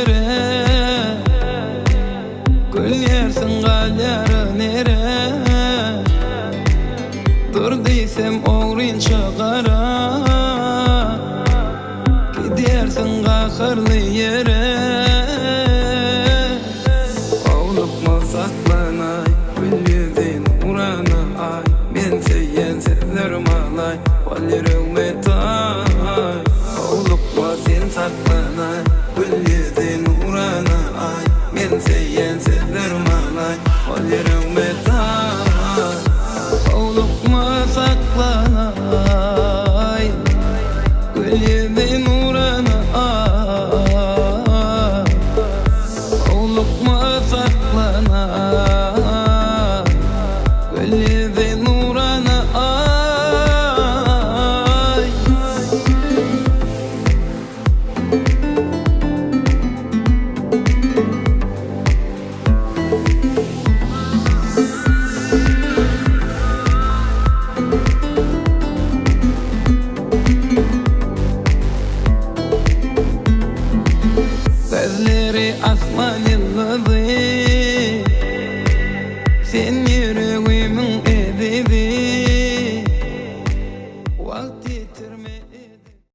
ýere. Gülýärsiň galýaryn ere. Dur diýsem ogrynça gara. Gidýärsiň gaharly ýere. Howlukma saklanaý, gül ýüzi nurana aý. Men söýen sözlerim alaý, ol ýüregme taý. Howlukma sen saklanaý, gül ýüzi nurana aý. Men söýen sözlerim alaý, ol ýüregme taý. Howlukma saklanaý, gül ýüzi nurana aý. Howlukma saklanaý, gül ýüzi nurana aý. Gözleri asman ýyldyzy.